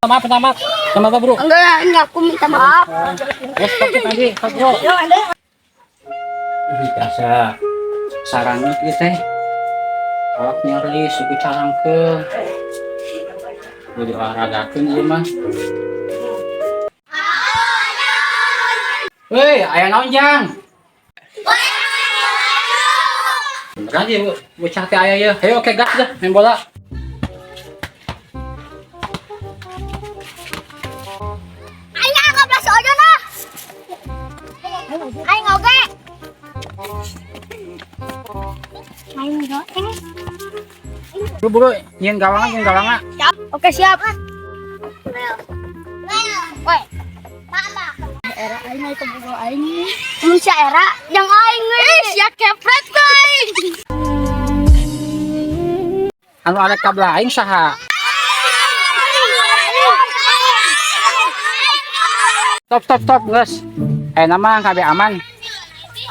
Maaf, minta maaf. Sama apa, Bro? Enggak, aku minta maaf. Ya, stop tadi, stop, Bro. Biasa sarangnya ieu teh. Awak nyeri, suku carangkeung. Kudu diolahragakeun ieu mah. Hei, aya naon, Jang? Beneran ya, bocah teh aya ya. Ayo, oke, gas dah, main bola. Aing anggap lah si Ojo nah. Aing oge. Aing oge. Bro, bro, nyieun gawangna, nyieun gawangna. Siap. Oke, siap. Woi. Era aing aing kabogoh aing. Mun sia era yang aing euy, sia kepret aing. Anu arek ka belah aing saha? Stop, stop, stop, geus. Eh, nama kabeh aman.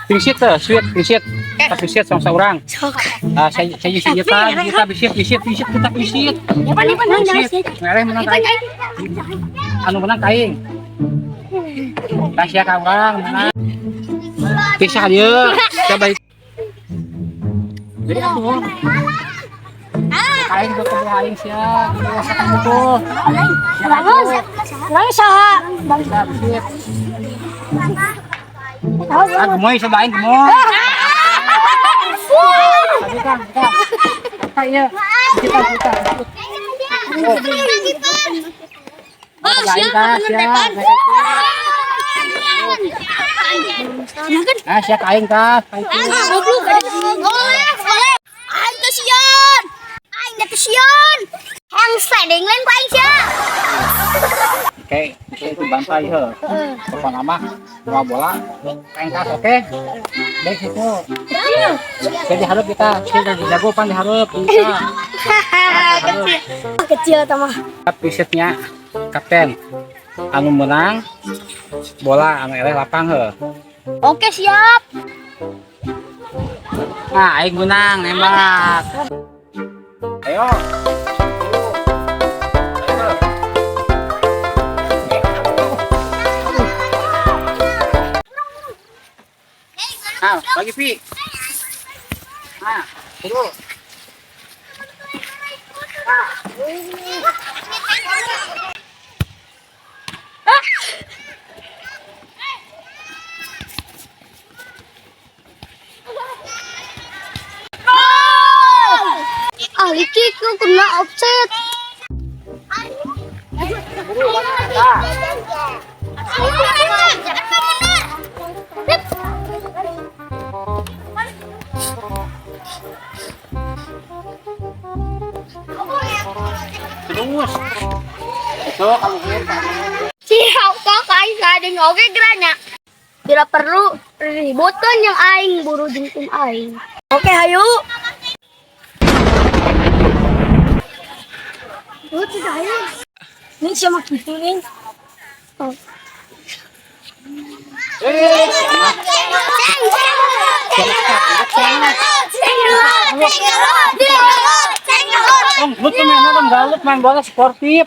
Pingsit teh, sweet, pingsit. Kita pingsit sama saurang. Ah, saya senjata, kita pingsit, pingsit, pingsit, kita pingsit. Pingsit. Ngareh menang ka aing. Anu menang ka aing. Tah sia ka urang menang. Pisah dieu. Coba. Jadi atuh. Aing buat kebelah aing sia. Rasakan mutuh. Sia atuh. Urang saha? Bisa, pingsit. Ah, gemoy coba aing gemoy. Buka, buka. Buka iya. Kita buka. Oh, siap, siap. Ah, siap aing tah. Aing. Boleh, boleh. Aing teh sieun. Aing teh sieun. Hang sedeng lain ku aing sia. Oke, itu bantai heuh. Pokokna mah bawa bola, aing tas oke. Baik situ. Saya diharap kita, saya jago pan diharap kita. Kecil. Kecil tah mah. Pisitnya kapten. Anu menang bola anu eleh lapang heuh. Oke, siap. Nah, aing menang nembak. Ayo. Ayo. Nah, lagi Pi. Nah, tunggu. Ah, licik lu kena offset. Buru, mana? Nah. Terus. Itu kalau gue Siap kok aing kadang oge geranya. Bila perlu ributan yang aing buru jeung tim aing. Oke, hayu. Oh, tidak ayo. Ini siapa gitu nih? Oh. Eh, Om, lu tuh mainnya dong galup main bola sportif.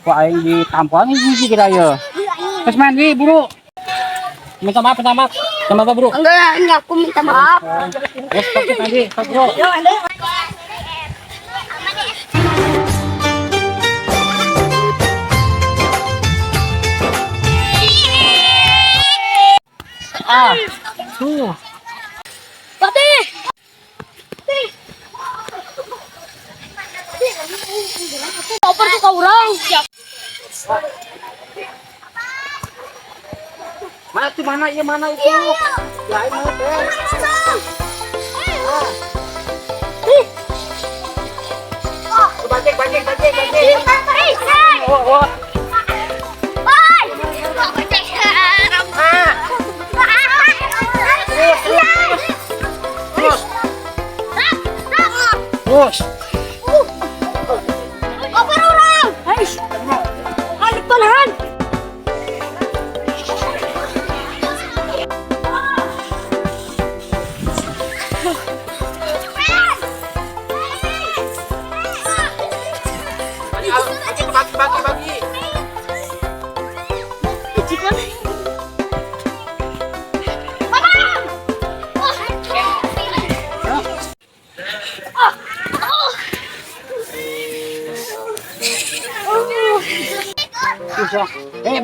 Wah, aing ditampuan ini sih kira ya. Terus main di buru. Minta maaf, minta maaf. Sama apa, Bro? Enggak, aku minta maaf. Ya, stop tadi, stop, Bro. Ah, tuh. Pati. Oper tuh kau orang. Mana tuh mana iya mana itu? Ya, aing mana teh? Tuh, bajek, bajek, bajek, bajek. Oh, oh. Ah. Terus, terus, terus. Terus. Oper orang. Aduh, tahan.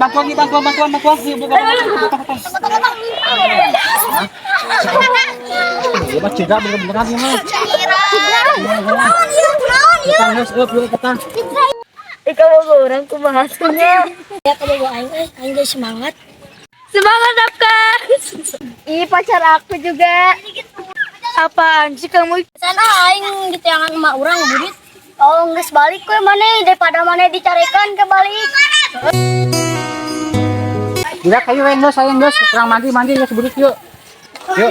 Bantuan, bantuan, bantuan, bantuan. Ieu buka, buka, buka, buka. Ieu mah cedera bener-beneran ieu mah. Naon ieu? Naon ieu? Kita geus eup yeuh kita. Ikaw mau orang kumaha nya. Ya kamu aing euy, aing geus semangat. Semangat Afka. Ih, pacar aku juga. Apaan sih kamu? Sana aing diteangan emak urang burit. Oh, geus balik we maneh daripada maneh dicarekan ke balik. Budak ayo we geus, ayo geus, urang mandi mandi geus burit yuk. Yuk.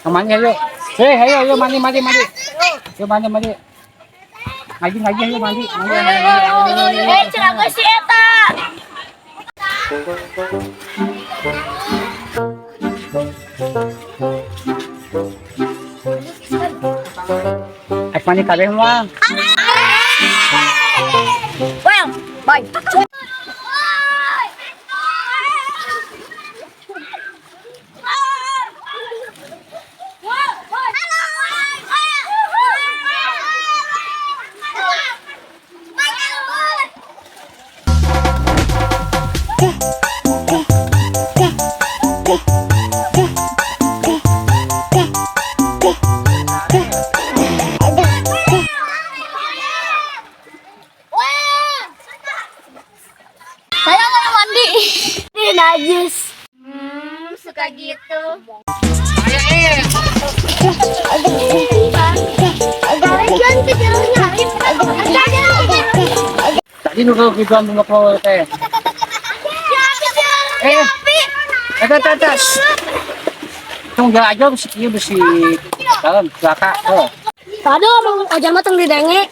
Mandi ayo. Hei, ayo ayo mandi mandi mandi. Yuk mandi mandi. Ngaji ngaji ayo mandi. Mandi, mandi, mandi. Eh, celaka si eta. Ek mandi kabeh moal. Well, bye. Saya mau mandi. Ini najis. Suka gitu. Balikan ke jalannya. Tadi nu gituan nu ngobrol teh. Eh, eta eta eta. Tong jalan aja bisi ieu bisi dalam belaka. Oh. Tadi ngomong aja mah tong didenge.